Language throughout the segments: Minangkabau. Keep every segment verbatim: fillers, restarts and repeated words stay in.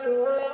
Assalamualaikum.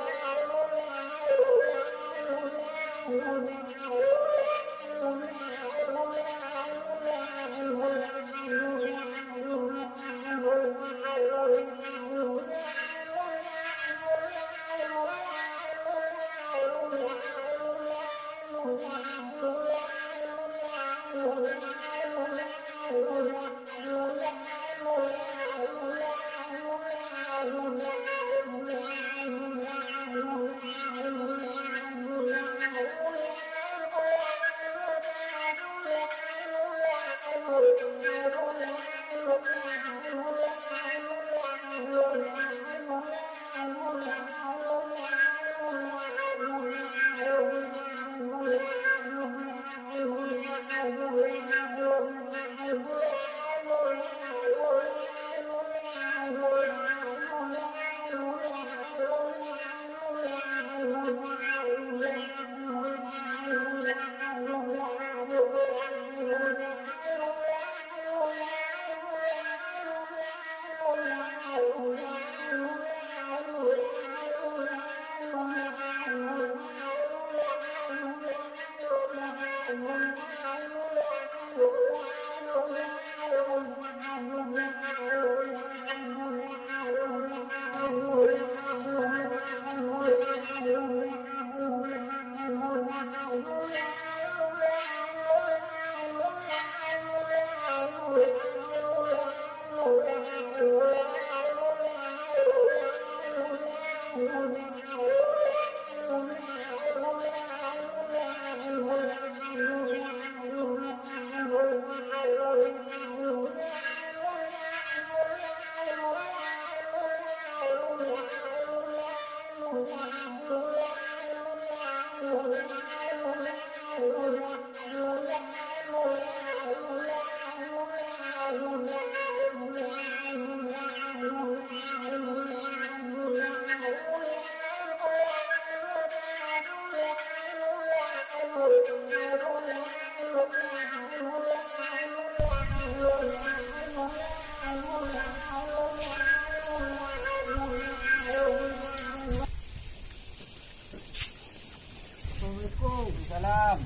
Salam.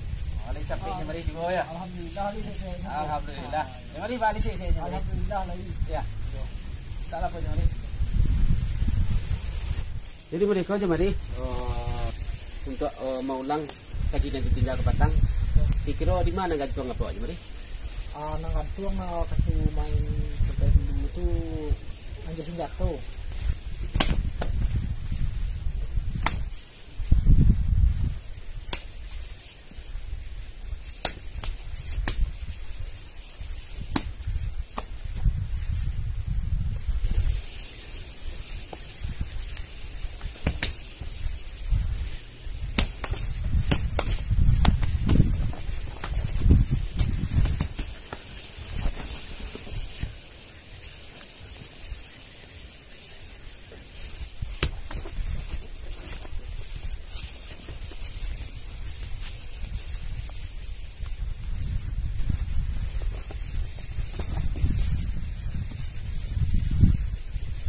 Waalaikumsalam. Jamari juo, yo? Alhamdulillah, lai sehat-sehat. Alhamdulillah. Jamari baliak sehat-sehat, Jamari? Alhamdulillah, lai. Yo. Salah apo, Jamari? Jadi, bariko, Jamari, eh, untuak, eh, maulang kaji nan tatingga ka patang, kiro-kiro di ma nan gantuang apo, Jamari? Ah, nan gantuang, ah, wakatu main sampai dulu tu, anjo sanjato.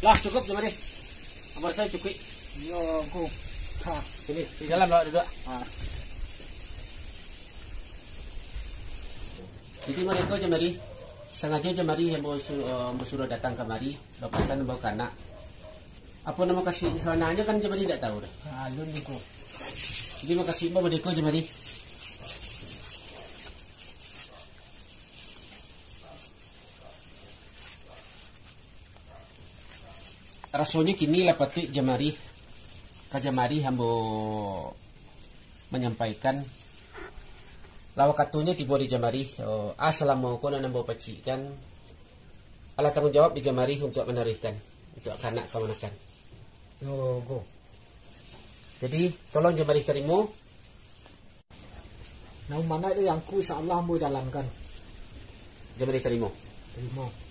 Lah, cukuik, Jamari. Ambo raso cukuik. Iyo, Ngku. Ha. Sini, di dalam, awak duduak. Ha. Jadi, bariko, Jamari, sangajo Jamari ambo su-, ambo suruah datang kamari, bapasan ambo ka anak. Apo namo kasuik sabananyo kan Jamari indak tahu doh. Ha, alun, Ngku. Jadi, makasuik ambo bariko, Jamari. Rasonyo kini lah patuik Jamari, ka Jamari ambo manyampaikan lah wakatunyo tibo di Jamari. Oh, ah, salamo ko nan ambo pacikkan, alah tanggung jawab di Jamari untuak manaruihkan, untuak ka anak kamanakan. Yo, Ngku. Jadi, tolong Jamari tarimo. Nan amanah tu, Ngku, insya Allah ambo jalankan. Jamari tarimo. Tarimo.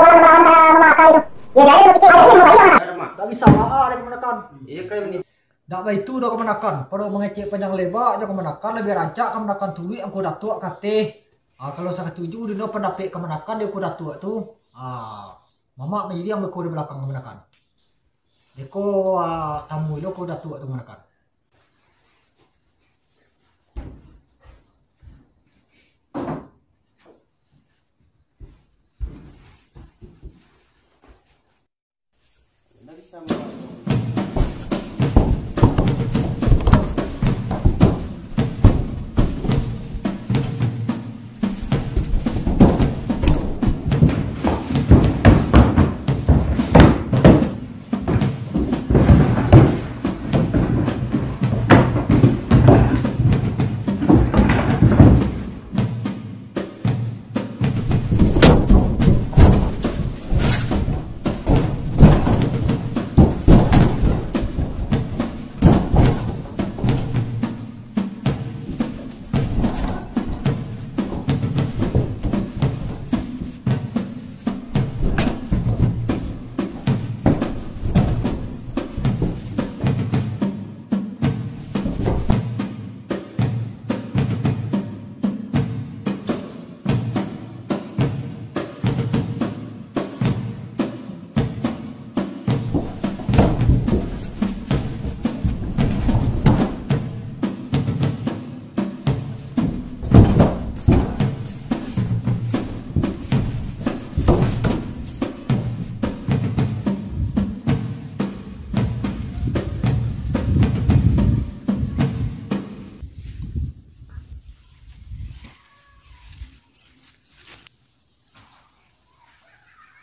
Kalau orang melawan, eh, memakai itu. Ya, jadi berpikir, ada ilmu, ada ilmu. Ndak bisa, ah, ada kemenangan. Iya, kayak ini. Ndak baitu Dulu kamanakan, pado mangecek panjang leba jo kamanakan, labiah rancak kamanakan turuik Angku Datuak kateh. Ah, kalau satuju dino pandapek kamanakan di Angku Datuak tu, ah, mamak mairiang beko di balakang kamanakan. Deko, ah, tamu lo Angku Datuak tu kamanakan.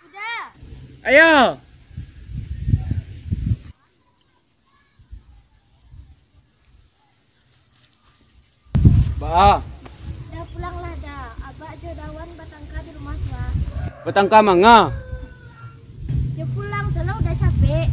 Uda. Ayo. Ba. Da pulanglah, Da. Abak jo Dawan batangka di rumah tu, ah. Batangka manga? Yo pulang, soalnyo Uda capek.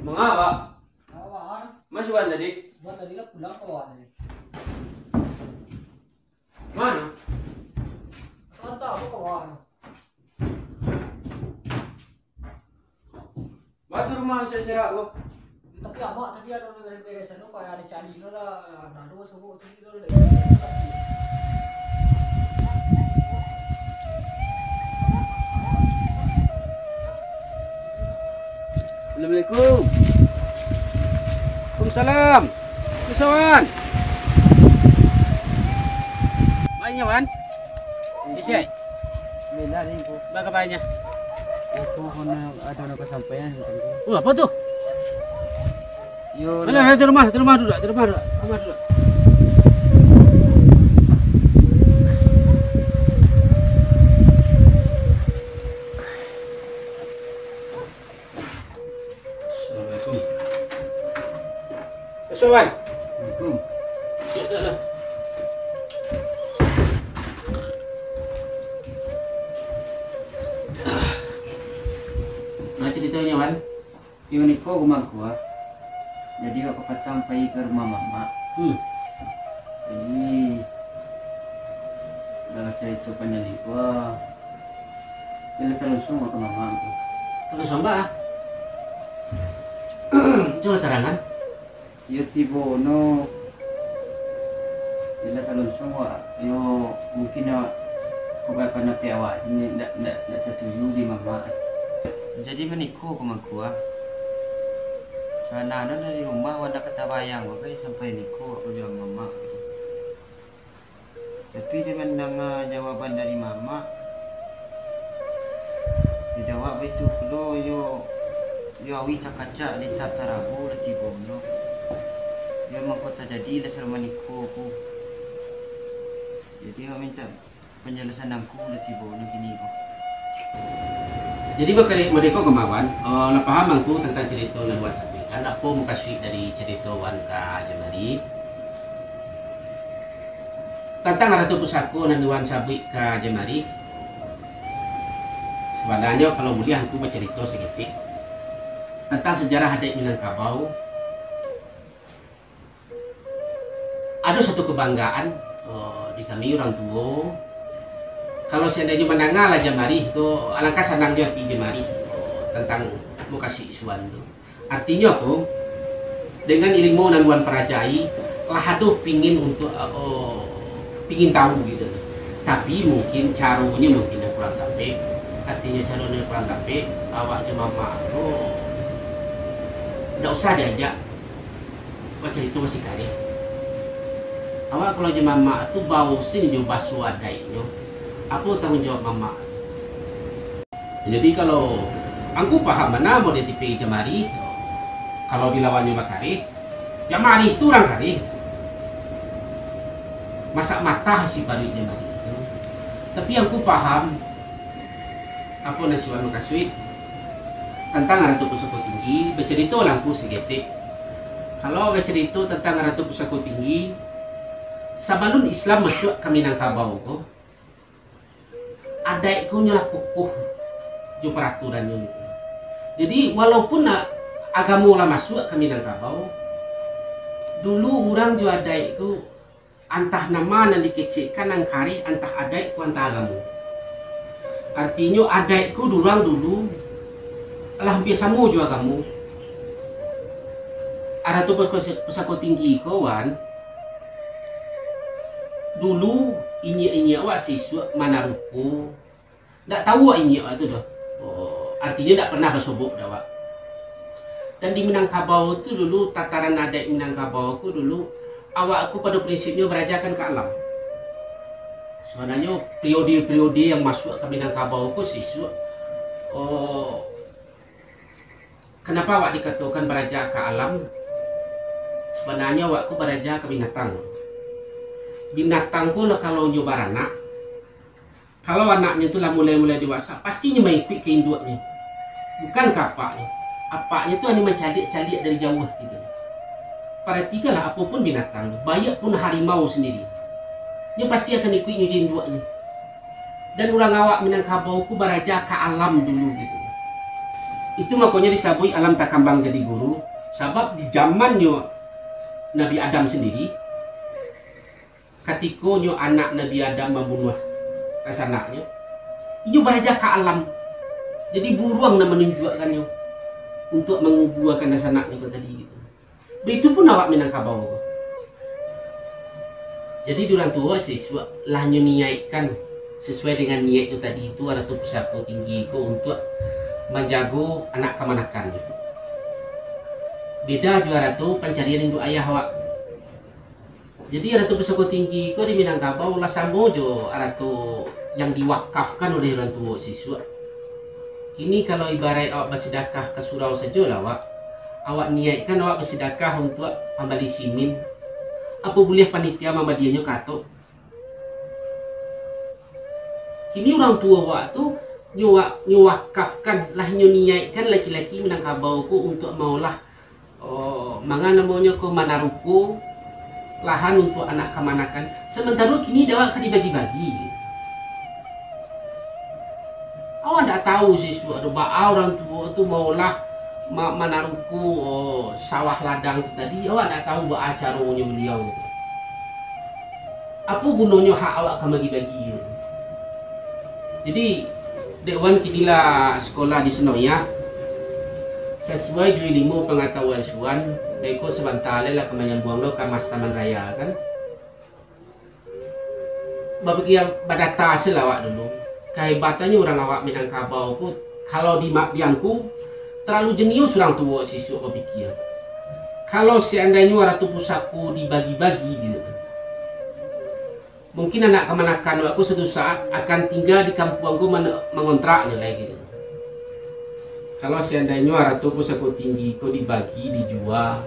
Manga, Pak? Kawan. Mas Wan tadi? Wan tadi lah pulang, kawan, tadi. Mano? Wan tahu, kawan. Batu rumah serak ko. Tapi abak tadi ado dari beresan tu, kayak ado cari lo lah, nado suruh tadi lo. Assalamualaikum. Waalaikumsalam. Kusawan. Banyak, Wan? Isi. Bila ni, Bu? Baa kabanyo? Aku kena ada nak sampaian. Oh, apa tu? Yo, mana lah. Di rumah, di rumah dulu, di rumah dulu, rumah dulu. Wan. Nah, caritonyo, Wan. Iyo niko, Mangku, ah. Jadi, wak kapatang pai ka rumah mamak. Hmm. Jadi, dalam carito panjang niko, ah, jadi talonsuang wak ka mamak tu. Talonsuang ba, ah? Cubo tarangan. Iyo tibo no, bila talonsuang wak, iyo mungkin awak, kok pandapek awak sini ndak, ndak, ndak satuju di mamak. Jadi maniko ko Mangku, ah. Sabananyo dari rumah wak ndak ka tabayang wak sampai niko wak jo mamak. Tapi, dek mandanga jawaban dari mamak, di awak baitu pulo, yo, yo awih takacak, di tak tarago lah tibo pulo. Yo mangko tajadi lah sarupo maniko ko. Jadi, awak mintak panjalasan angku lah tibo nyo kini ko. Jadi, bakali modeko kamawan, eh, lah paham angku tantang carito nan Wan sampaikan, apo mukasuik dari carito Wan ka Jamari? Tantang arato pusako nan Wan sabuik ka Jamari, sabananyo kalau buliah angku bacarito saketek tantang sajarah adaik Minangkabau. Ado satu kabanggaan, oh, di kami urang tuo. Kalau seandainyo mandanga lah Jamari tu, alangkah sanangnyo ati Jamari, oh, tantang mukasuik si Wan tu. Artinyo apo? Dengan ilmu nan Wan parajai, lah ado pingin untuak, oh, pingin tahu gitu. Tapi mungkin caronyo mungkin nan kurang tapek. Artinyo caronyo kurang tapek, awak jo mamak tu ndak usah diajak bacarito masih kareh. Awak kalau jo mamak tu baosin jo baso adaiknyo, apo tanggung jawab mamak? Jadi, kalau angku paham bana model tipe Jamari, kalau dilawannyo bakareh, Jamari tu urang kareh. Masak matah si paruik Jamari tu. Tapi angku paham apo nan si Wan mukasuik tantang arato pusako tinggi, bacarito lah angku saketek. Kalau bacarito tantang arato pusako tinggi, sabalun Islam masuak ka Minangkabau ko, adaik ko nyo lah kukuah jo paraturannyo gitu. Jadi, walaupun a-, agamo lah masuak ka Minangkabau, dulu urang jo adaik ko antah nama nan dikecekkan nan kareh, antah adaik ko antah agamo. Artinyo, adaik ko durang dulu lah ampia samo jo agamo. Arato pusako, pusako tinggi ko, Wan, dulu inyiak-inyiak awak sisuak manaruko, ndak tahu awak inyiak awak tu doh. Oh, artinyo ndak pernah basobok dek awak. Dan di Minangkabau tu dulu, tataran adaik Minangkabau ko dulu, awak ko pado prinsipnyo barajakan ka alam. Sabananyo, periode-periode yang masuak ka Minangkabau ko sisuak, oh, Kenapa awak dikatokan baraja ka alam? Sabananyo awak ko baraja ka binatang. Binatang ko lah, kalau nyo baranak, kalau anaknyo tu lah mulai-mulai dewasa, pasti nyo maikuik ka induaknyo. Bukan ka apaknyo. Apaknyo tu hanyo mancaliak-caliak dari jauah gitu. Paratikanlah, apo pun binatang, baiak pun harimau sandiri, nyo pasti akan ikuik nyo jo induaknyo. Dan urang awak Minangkabau ko baraja ka alam dulu gitu. Itu makonyo disabuik alam takambang jadi guru, sabab di zamannyo Nabi Adam sandiri, katikonyo anak Nabi Adam mambunuah dansanaknyo, inyo baraja ka alam. Jadi buruang nan manunjuakkannyo untuak mangubuakan dansanaknyo tu tadi gitu. Baitu pun awak Minangkabau ko. Jadi, di urang tuo sisuak lah nyo niaikkan, sasuai dengan niaik tu tadi tu, arato pusako tinggi ko untuak manjago anak kamanakan. Beda jo arato pancarian induak ayah awak. Jadi, arato pusako tinggi ko di Minangkabau lah samo jo arato yang diwakafkan oleh urang tuo sisuak. Kini, kalau ibaraik awak basidakah ka surau sajolah, Wak. Awak niaikkan awak basidakah untuak mambali simin. Apo buliah panitia mambaliannyo ka atok? Kini urang tuo awak tu nyo wa-, nyo wakafkan, lah nyo niaikkan laki-laki Minangkabau ko untuak maolah, oh, Manga namonyo ko manaruko lahan untuak anak kamanakan, samantaro kini dek awak ka dibagi-bagi. Awak ndak tahu sisuak tu baa urang tuo tu maolah ma-, manaruko, oh, sawah ladang tu tadi, awak ndak tahu baa caronyo baliau tu. Apo gunonyo hak awak ka bagi-bagi tu? Jadi, dek wan kini lah sikola di Sinoyak, sasuai jo ilmu pangatahuan si wan, beko sabanta lai lah ka manyambuang lo ka Mas Taman Raya, kan. Bapikia badata se lah awak dulu. Kahebatannyo urang awak Minangkabau ko, kalau di ma-, di angku, talalu jenius urang tuo sisuak bapikia. Kalau seandainyo arato pusako dibagi-bagi, gitu, mungkin anak kamanakan awak ko suatu saat akan tingga di kampuang ko man-, mangontraknyo lai, gitu. Kalau seandainyo arato pusako tinggi ko dibagi, dijua,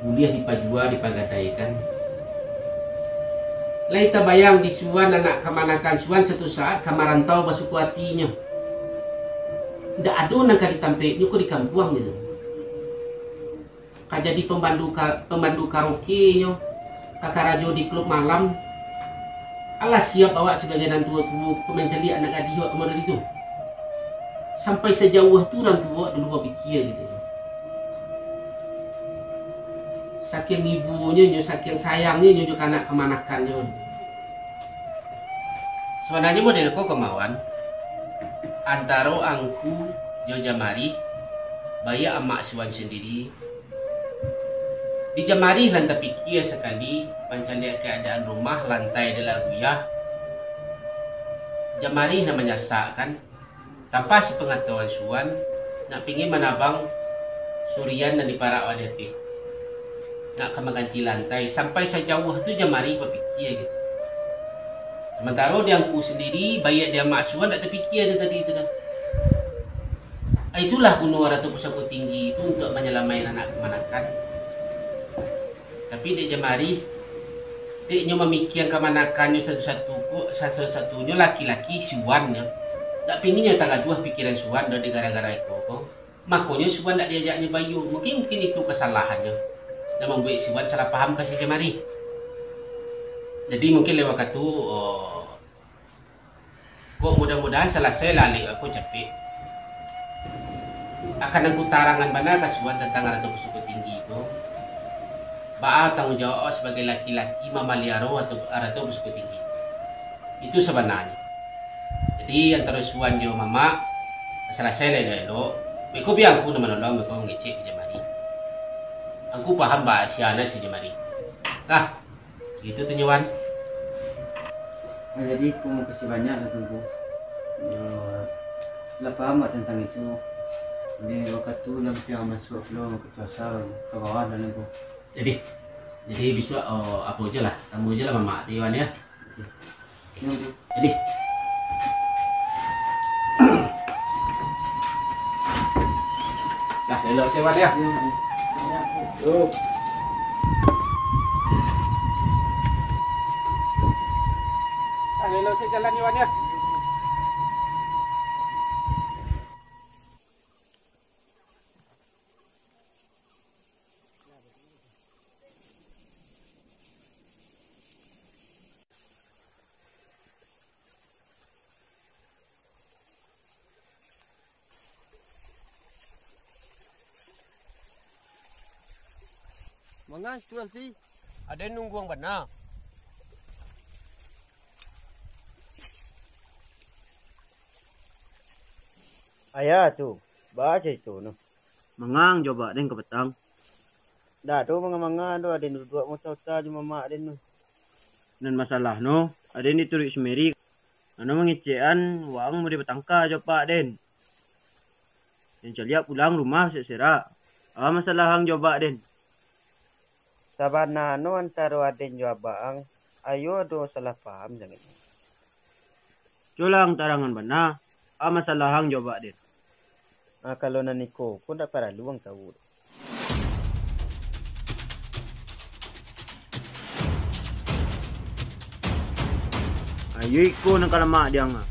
buliah dipajua, dipagadaikan, lai tabayang di si wan anak kamanakan si wan suatu saat ka marantau basuko atinyo. Ndak ado nan ka ditampeknyo ko di kampuang, gitu. Ka jadi pambandu ka-, pambandu karaokenyo, ka karajo di klub malam. Alah siap awak sabagai nan tuo-tuo ko mancaliak anak gadih awak ka model itu? Sampai sajauah tu urang tuo awak dulu bapikia, gitu. Sakiang ibunyo nyo, sakiang sayangnyo nyo jo ka anak kamanakannyo. Sabananyo model ko kama wan, antaro angku jo Jamari, baiak amak si wan sandiri. Di Jamari lah tapikia sakali, mancaliak kaadaan rumah lantai dek lah guyah. Jamari lah manyasak kan, tanpa sapangatahuan si wan, nak pingin manabang surian nan diparak awak di ateh. Nak ka maganti lantai, sampai sajauah tu Jamari bapikia gitu. Samantaro di angku sandiri, baiak di amak si wan dak tapikia tu tadi tu doh. Itulah guno arato pusako tinggi tu untuak manyalamaikan anak kamanakan. Tapi dek Jamari, dek nyo mamikian kamanakannyo satu-satu ko, satu-satunyo laki-laki si wan nyo. Dak pingin nyo tagaduah pikiran si wan doh dek gara-gara iko ko. Makonyo si wan dak diajaknyo baiyo. Mungkin, mungkin itu kasalahannyo nan mambuek si wan salah paham ka si Jamari. Jadi mungkin lewat wakatu, oh, Kok mudah-mudahan salasai lah alek aku capek. Akan angku tarangan bana ka si wan tantang arato pusako tinggi ko. Baa tanggung jawab awak sabagai laki-laki mamaliaro arato, arato pusako tinggi. Itu sabananyo. Jadi, antaro si wan jo mamak, salasai lah elok-elok. Beko biar angku nan manolong, beko mangecek di Jamari. Angku paham baa siana si Jamari. Nah, Sagitu tu nyo wan. Ah, jadi, ko makasih banyak lah, Tungku. Yo, lah paham awak tantang itu. Di wakatu lampiang masuak pulo, wakatu asa ka bawah lah, Tungku. Jadi, jadi bisuak, oh, apo je lah, tamu je lah mamak tu, Wan, ya. Yo, Tungku. Jadi. Lah, elok se, Wan, ya. Yo. Lah, elok se jalan, Wan, ya. Manga situ, Alfi? Aden nungguang bana. Ayah tu, baa carito no? Mangang jo abak den ka patang. Ndak ado manga-manga doh, aden duduak mauta-uta jo mamak den tu. Nan masalah no, aden dituruik si Mary. Ano mangecekan, waang mudah batangka jo apak den. Den caliak pulang rumah serak-serak. Apo masalah ang jo abak den? Sabana no antaro aden jo abak ang, ayo ado salah paham sangaik. Culang tarangan bana, apo masalah ang jo abak den? Ah, kalau nan iko ko ndak paralu ang tahu. Ayo iko nan ka lamak di ang ah.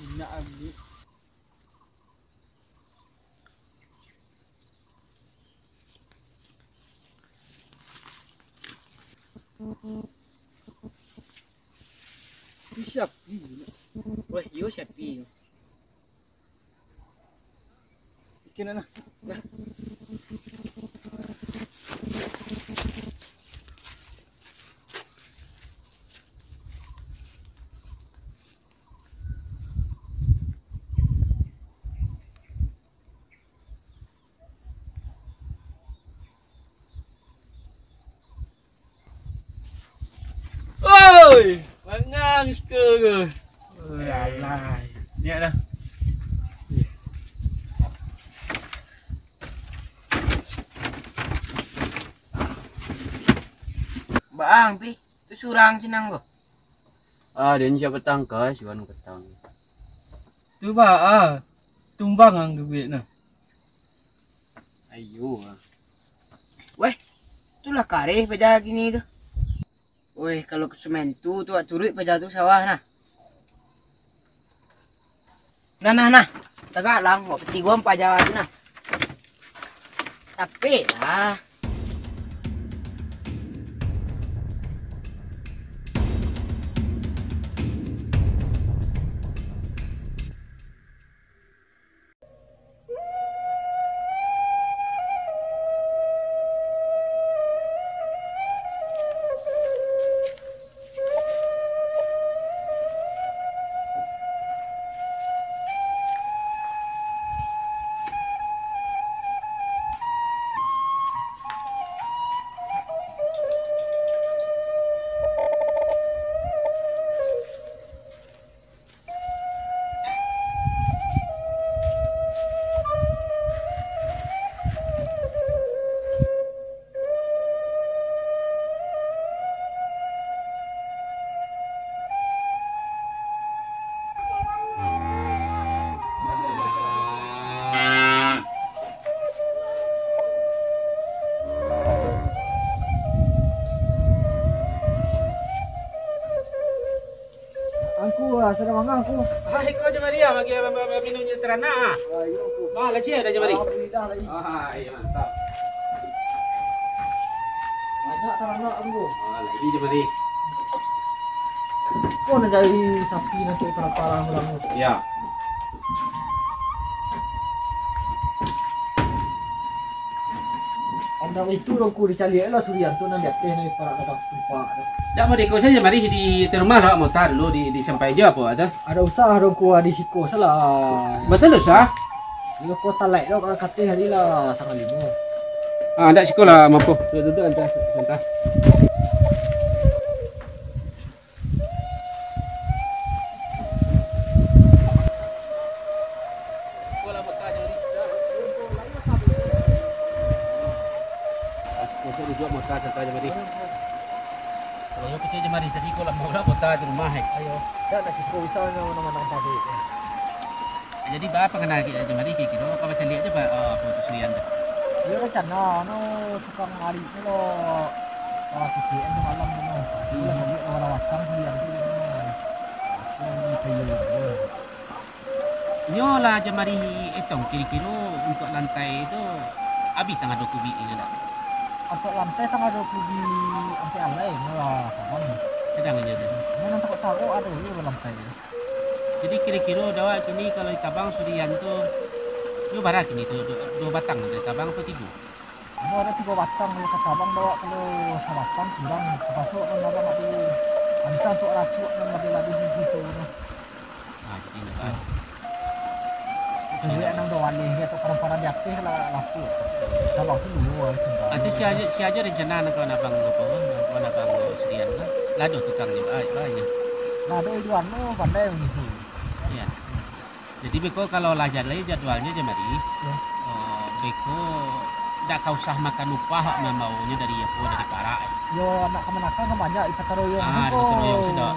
Indak ambiak. Ini siapi? Weh, iyo siapi. Bikin lah. Nah. Oi, mangang suka ke? Oi, alah. Niat dah. Bang, pi, tu surang sinan ko. Ah, den siapa tangka, siwan petang. Tu ba, ah, tumbang ang duit nah. Ayo, ah. Weh, tu lah kareh paja kini tu. Weh, kalau semen tu, tu wak turuik paja tu sawah nah. Nah, nah, nah. Tagak lah, wak peti guam paja tu nah. Capek lah. Angku, ah, sadang manga, Angku. Ah, iko Jamari, ah, bagi, ah, minum je taranak, ah. Ah, iyo, Angku. Ah, lah siap dah, Jamari? Alhamdulillah, lah, ih. Ah, iyo, mantap. Banyak taranak, Angku. Ah, lagi, Jamari. Ko nan cari sapi nanti parapara urang tu. Ya. Andak itu dong ku dicaliak lah Surian tu nan di ateh nan parak gadang satumpak tu. Dak mau deko sajo mari di, di rumah lah mota dulu di, di sampai jo apo tu. Ada usah dong ku di siko salah. Betul usah? Iyo ko talaik dok ka kateh hari lah sangah limo. Ah, dak siko lah mampu. Duduk, duduk anta, anta. Masuk duduk mota santai Jamari. Kalau yo kecil Jamari tadi ko lamo lah mota di rumah, eh. Ayo, dak nak siko bisa nyo manang-manang tadi. Jadi, ba pangana kito, Jamari, kiro-kiro ka bacaliak jo, ba, eh, apo tu, Surian tu? Iyo, rancana, anu, tukang ari tu lo, ah, titiak an samalam tu, nah. Tapi lah baliak lah, batang Surian tu, nah. Aku ni kayo lah, yo. Nyo lah, Jamari, etong, kiro-kiro untuak lantai tu, abih tangah duo kubik inyo dak? Untuak lantai tangah duo kubik, ampek alai, nyo lah, kawan. Kadang aja tu. Nyo nan tarok-tarok ado, iyo, lantai tu. Jadi, kiro-kiro dek awak kini kalau ditabang Surian tu, nyo bara kini tu, du-, duo batang tu ditabang atau tigo? Ado, ado tigo batang kalau ka tabang dek awak, kalau sabatang kurang, tapasuak kan abang ado, bisa untuak rasuak kan labiah-labiah di siso tu. Ah, jadi, ah. Duit nan duo baleh, atau parang-parang di ateh lah, lapuk. Tabang suluah, tingga. Nanti si aja, si aja rencana nak kawan abang apo, kawan abang Surian lah. Lah ado tukang ni, ba-, banyak. Lah ado Iduan tu pandai mangisi. Iya. Jadi beko kalau lah jalai jadwalnyo Jamari, yo. Eh, beko dak ka usah makan upah, wak mambaonyo dari apo, dari parak, eh. Yo, nak kamanakan kan banyak, di gotong royong. Ah, di gotong royong sudah.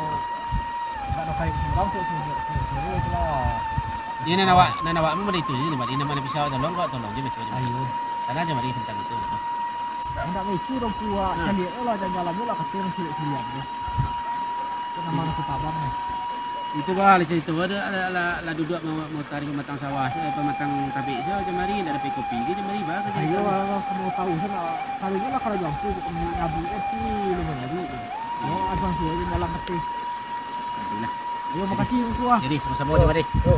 Dak ado karik surang tu, sore tu lah. Iyo, nan awak, nan awak mah mari tu, iyo, mari, nan mano bisa tolong, kok tolong se baco se. Iyo. Tanyo se mari tantang itu. Indak baco dong, puak. Nah. Caliak lah, jalan-jalan lah, kato nan caliak-caliak tu. Itu nan mano ka tabang, eh. Itu, bah, lah carito, ado, lah, lah, lah duduak mau, mau tarik pamatang sawah, se, pamatang tabek, se, se mari, indak dapek kopi, se mari, bah, ka carito. Iyo, lah, samo tahu, se, nak, kalau ni lah, kalau jampu, kok nyabu, eh, tu, lu mari. Iyo, abang tu, jalan-jalan, kato. Iyo, makasih, Mak Tuah. Jadi, samo-samo, se mari. Yo.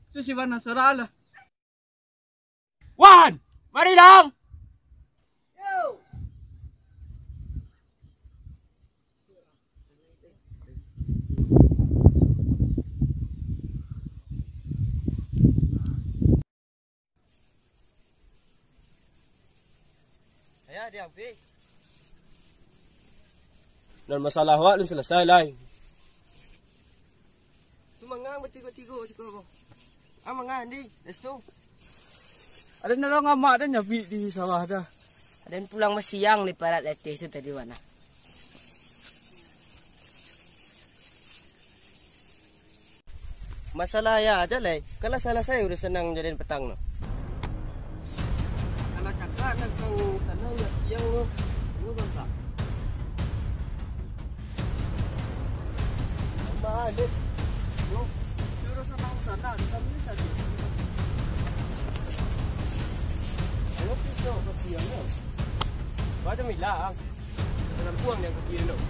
Tu si Wan Nasrallah. Wan, mari dong. Nan masalah awak alun salasai lai. Tu manga batigo-tigo siko ko. Ah, manga, Andi, Restu. Aden nolong amak den nyabik di sawah dah. Aden pulang basiang di parak latih tu tadi, Wan. Masalah ya aja lai. Kalau salasai urusan nan jadian patang tu. Kalau cakak nak kau sana, nak siang tu, lu bangka. Tambah aja. Yo, suruh sana, sana, sana, sana. Ayo kita ke siang tu. Baca milang. Dalam buang yang kaki elok.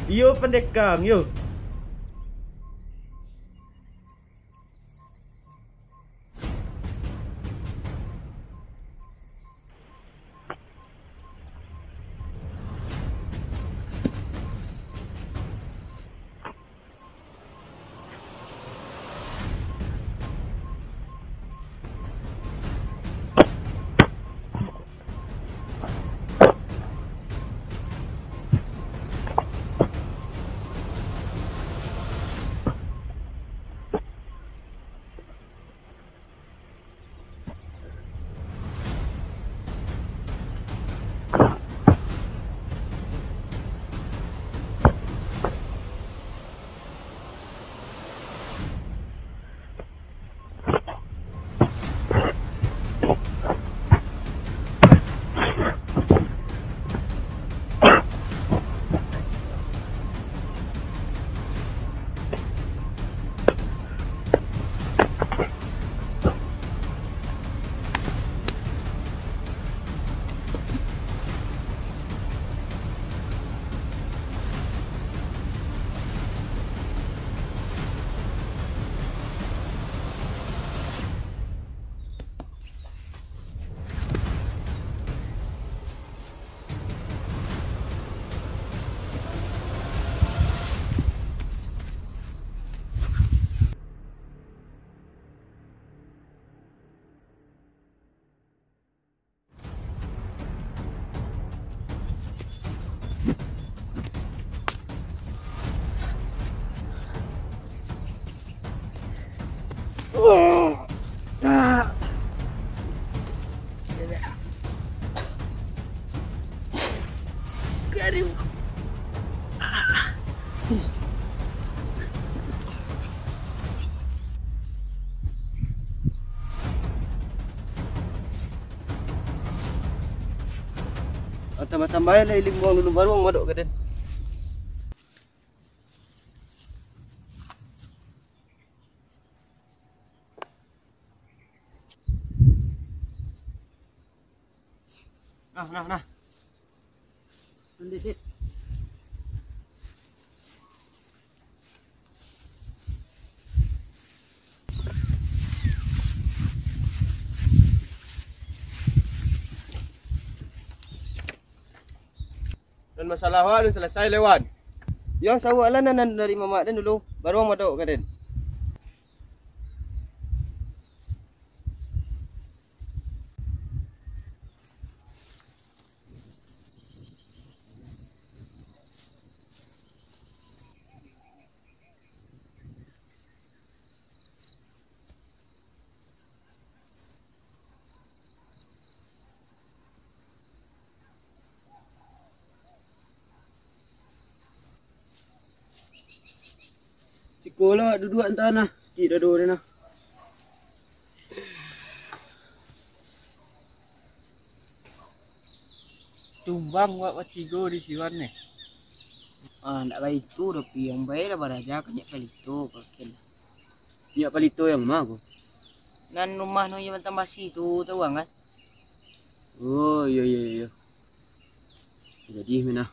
Iyo, pandekam, yo. Tambah-tambah lai limbuang dulu, baru ang madok ka den. Nah, nah, nah. Lanjut, Dit. Nan masalah awak alun salasai lai, Wan. Yo, sauak lah nan, nan dari mamak den dulu, baru ang madok ka den. Siko lah duduak antah nah, cik dado den nah. Tumbang wak batigo di siwan neh. Ah, ndak baitu doh, Pi. Yang bae lah baraja ka Nyiak Palito, pakin. Nyiak Palito yang ma ko? Nan rumah nu Jalan Tambasi tu, tahu ang kan? Oh, iyo, iyo, iyo. Jadi, Minah.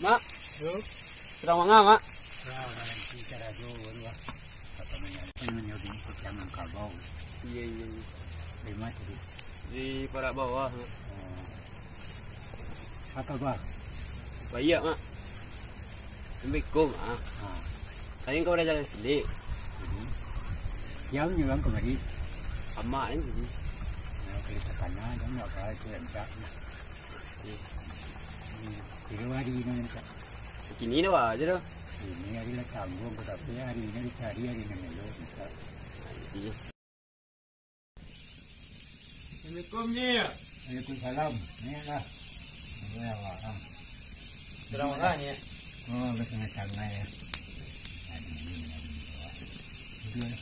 Mak. Yo. Sadang manga, Mak? Yo, dalam ti karajo, aduh, ah. Apa namanya, apa namanya, di ikut jangan kabau. Iya, iya, iya. Di mana tadi? Di parak bawah, Mak. Oh. Apa, Bah? Baiak, Mak. Assalamualaikum, Mak. Ha. Kalian ka baraja silik? Jadi, siang ni urang kamari. Amak ni tadi. Nah, kalau takana, jangan nak kau tu rancak. Iya. Hmm, tiga hari ni rancak. Kini dah bah aja dah. Ini hari lah tanggung, tapi hari ni dicari hari ni dulu, rancak. Nah, jadi. Assalamualaikum, Nyiak. Waalaikumsalam. Nyiak lah. Ya, wah. Surang makan, Nyiak? Oh, bersama-sama ya. Aduh, ini, ini, ini. Itu ya.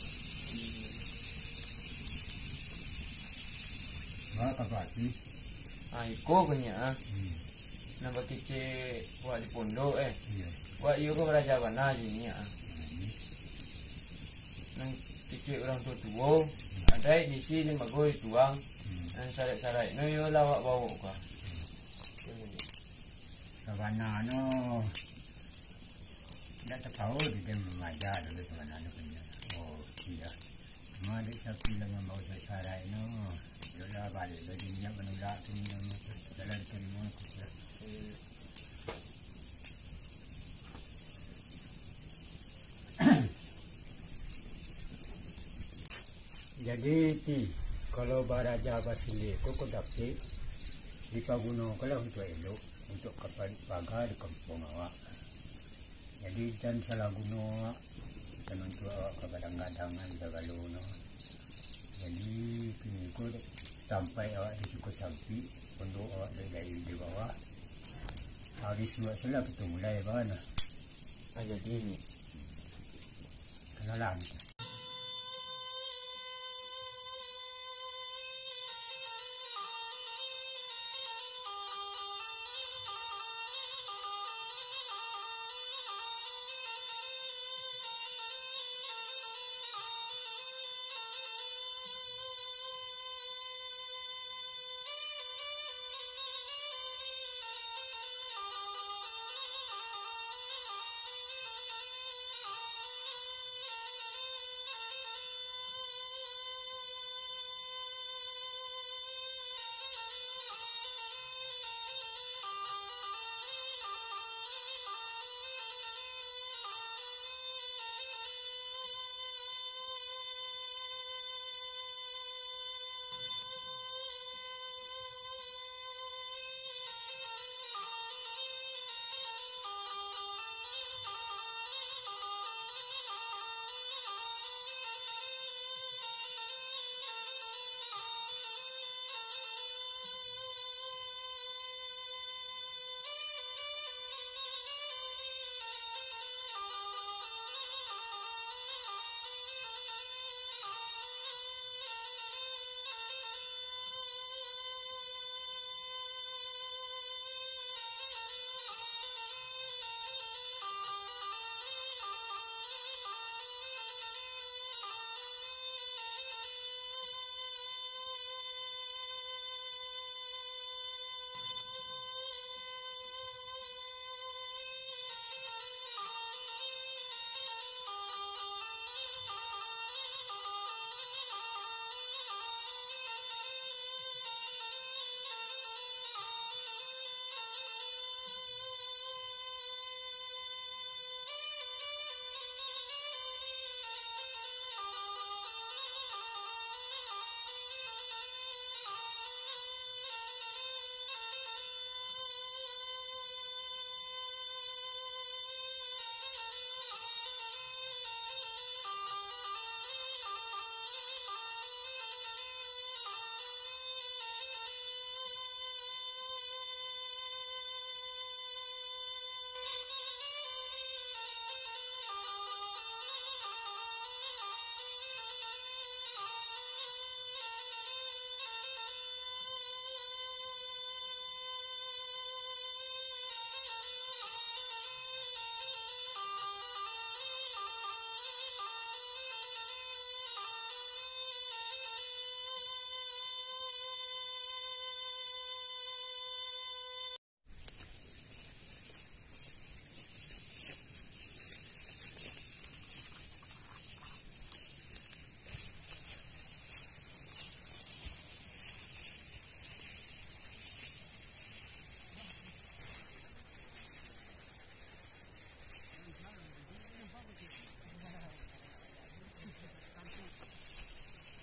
Wah, apa sih? Ah, iko ko, Nyiak, ah. Hmm. Nan bakecek wak di pondok, eh. Iya. Wak iyo ko baraja bana jo Nyiak, ah. Hmm. Nan kecek urang tuo-tuo, adaik di isi limbago dituang, hmm, nan saraik-saraik no iyo lah awak bawo ka. Sabananyo, indak tatau di den mangaja dulu sabananyo punyo. Oh, iyo. Cuma dek sapi lah mambao saraik no, iyo lah baliak lah di minyak manulak tu, jalan tarimo tu. Jadi, Ti, kalau baraja basilik ko, ko dapek, dipagunokanlah untuak elok, untuak ka pa-, paga di kampuang awak. Jadi, jan salah guno awak, jan untuak awak ka gadang-gadangan sagalo no. Jadi, kini ko tampek awak di siko sampik, pondok awak di, di, di bawah. Hari suwak sulah kito mulai bana. Ah, jadi ni. Kenalan.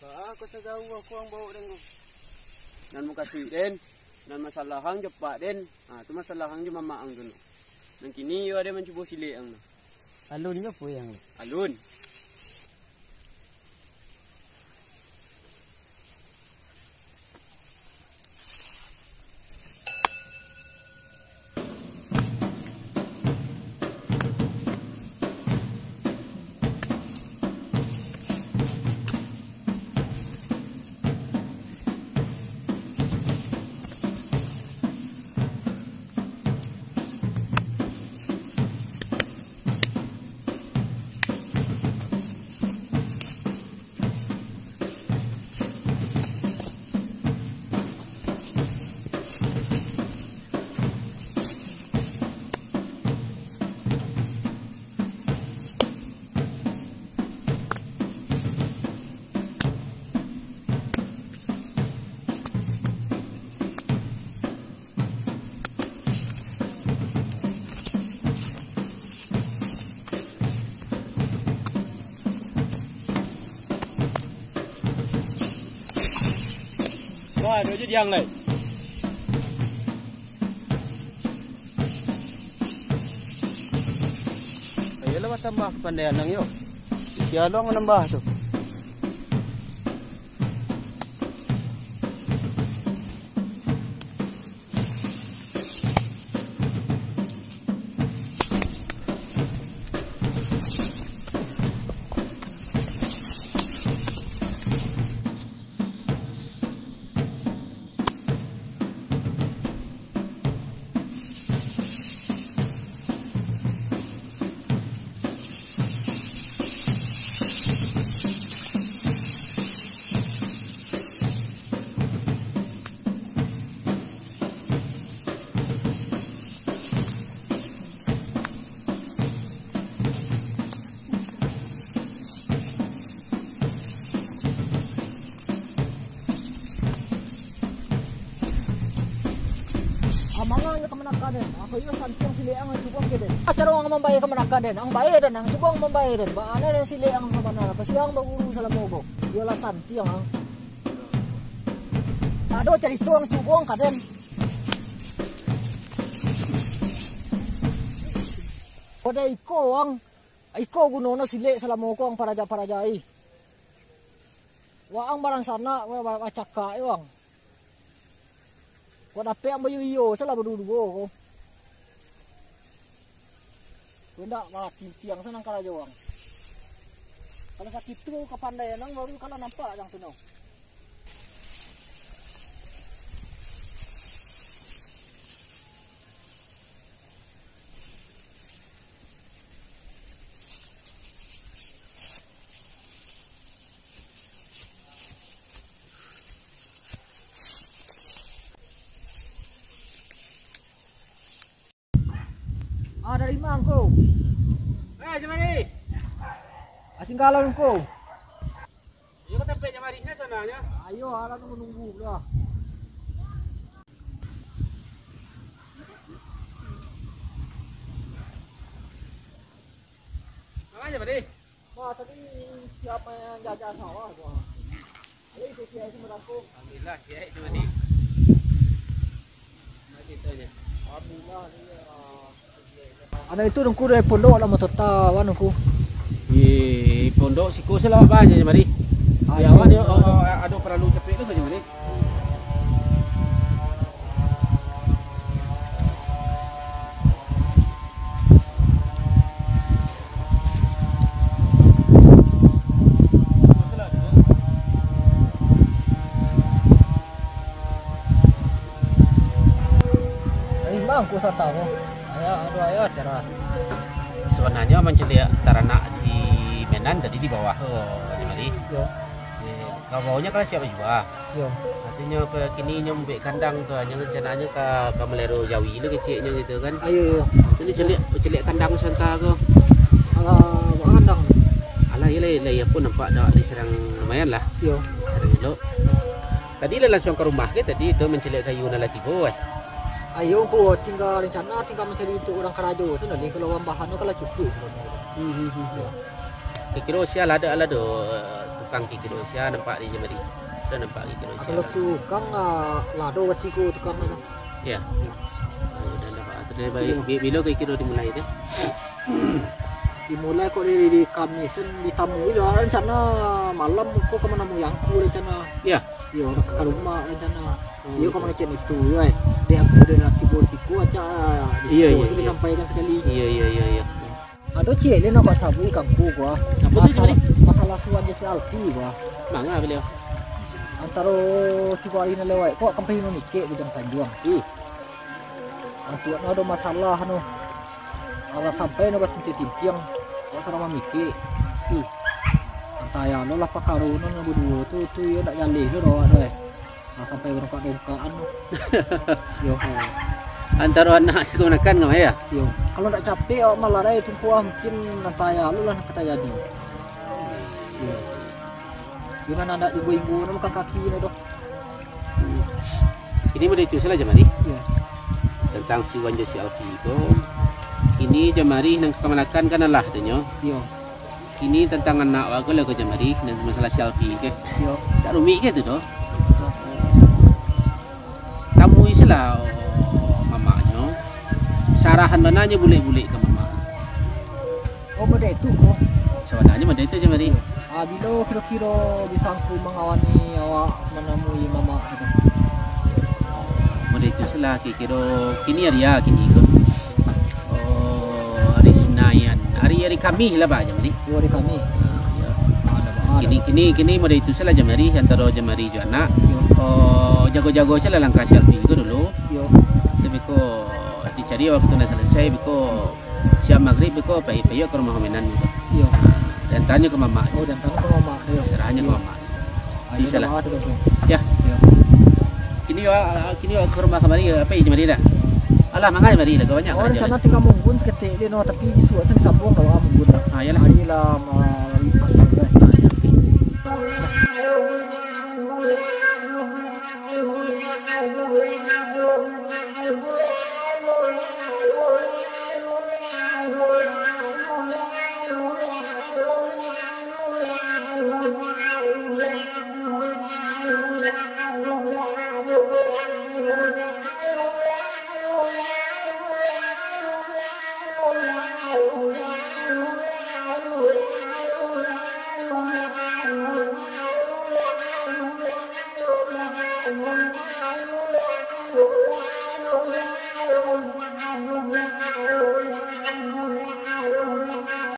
Baa kok sagau aku ang baok den ko? Nan mukasuik den, nan masalah ang jo apak den, ha, tu masalah ang jo mamak ang tu no. Nan kini iyo ado mancubo silek ang no. Alun jo pui ang. Alun. Wah, ado aja diang lai. Ayolah, batambah kapandaian ang yo. Sia lo manambah tu. Amangan ka manaka den. Ako iyo santiang silek ang cubo ang ke den. Acaro ang mambayia ka manaka den. Ang bayia den, ang cubo ang mambayia den. Baa den silek ang sabana. Pasiang baguru salamo ko. Iyolah santiang ang. Ado carito ang cubo ang ka den. Kode iko ang. Iko gunono silek salamo ko ang paraja-parajai. Waang baransanak, wa-, wa-, bacakak jo ang. Kok dapek ang bayo-iyo salah baduo-duo ko. Kok indak, malah tintiang sanang karajo ang. Kalau sakitu kapandaian ang baru kalau nampak ang tu no. Ah, dari ma ngko? Eh, Jamari. Asing kalau ngko. Iyo, ka tampek Jamari nyo sananyo. Ayo, alah nunggu-nunggu lah. Manga Jamari? Wah, tadi siapa yang jaga sawah tu? Ayo, itu siap itu merangkung. Alhamdulillah, siap itu tadi. Nah, ceritanya. Alhamdulillah, dia. Anak itu nungku dari pondok lah motor tawan nungku. Di pondok siko se lah banyak Jamari. Di awak dia, oh, oh, ado paralu capek tu saja Jamari. Dari ma ngko sata ko? Ayo, aduh, ayo, acara. Sabananyo mancaliak taranak si Menan tadi di bawah ko, Jamari. Yo. Eh, kabawonyo kan siap jua. Yo. Artinyo ka kini nyo mambuek kandang tu, nyo rancananyo ka, ka maliharo jawi tu keceknyo gitu kan. Ayo, yo. Itu nyo caliak, caliak kandang santa ko. Alah, buek kandang. Alah, iyo lah, iyo lah, iyo pun nampak dah, lah sarang lumayan lah. Yo. Sarang elok. Tadi lah langsuang ka rumah ke tadi tu mancaliak kayu nan lah tibo, eh? Ayo, ko tingga rancana, tingga mancari untuak urang karajo, sudah lih kalau urang bahan tu kalau cukuik. Hmm, hmm, hmm. Yo. Kiro sia lah ado, lah ado, eh, Tukang kiro-kiro sia nampak di Jamari. Sudah nampak kiro-kiro sia. Kalau tukang, ah, lah ado batigo tukang tu. Ya. Sudah nampak. Sudah baik. Bi-, bilo kiro-kiro dimulai tu? Dimulai kok dari, dari Kamis, kan ditamui lah rencana malam ko ka manamui angku rencana. Ya. Iyo, ka, ka rumah rencana. Oh, iyo, ka mangecek itu, yo, eh. Dek angku udah nanti bawa siko, acak, ah, di siko, iyo, sudah iyo, disampaikan sakali. Iyo, iyo, iyo, iyo. Ado ciek lai nak basabuik ka angku ko, ah. Apo tu, Jamari? Masalah, masalah si Wan jo si Alfi ko, ah. Manga baliau? Antaro tigo ari nan lewat ko, kan pai mamikek Bujang Tanjuang. Hmm. Antuak no ado masalah no. Alah sampai no batintiang-tintiang. Awak sadang mamikek. Hmm. Antah yo lo lah pakaro no, nan baduo tu, tu yo ndak jaleh lo doh awak tu, eh. Lah sampai badongkak-dongkakan tu. Yo. Antaro anak jo kamanakan kan, yo? Yo. Kalau ndak capek awak malah dai tumpuah, mungkin antah yo lo lah nan ka tajadi. Yo. Dengan anak ibu-ibu no, muka kaki no doh. Kini model itu salah, Jamari. Iyo. Tantang si Wan jo si Alfi ko. Kini Jamari nan ka kamanakan kan alah tu nyo. Iyo. Kini tantang anak wak ko lah ko, Jamari, nan masalah si Alfi ko. Iyo. Tak rumik ko tu doh. Iyo. Tamui salah, oh, mamaknyo. Sarahan bana nyo bulek-bulek ka mamak. Oh, model itu ko. Sabananyo model itu, Jamari. Ah, bilo kiro-kiro bisa angku mangawani awak manamui mamak tu? Model itu salah, kiro-kiro kini ari, ah, kini ko. Oh, ari Sinain. Ari, ari Kamih lah, bah, Jamari. Oh, ari Kamih. Ah, iyo. Ah, kini, kini, kini model itu salah, Jamari, antaro Jamari jo anak. Iyo. Oh, jago-jago salah langkah si Alfi ko dulu. Iyo. Tapi ko dicari waktu nan salasai, biko siap magrib biko pai, pai ka rumah Aminan biko. Iyo. Diantaran ka mamak. Oh, diantaran ka mamak. Iyo. Sarahan ka mamak. Ah, iyo, bisa lah. Yo. Iyo. Kini yo, ah, kini yo ka rumah kamari, apo, Jamari dah? Alah, manga Jamari lah, banyak. Oh, rencana tingga munggun saketek deh no, tapi bisuak asa disambuang dah, ah, munggun dah. Ah, iyolah. Ari lah, ma-, ah, iyo.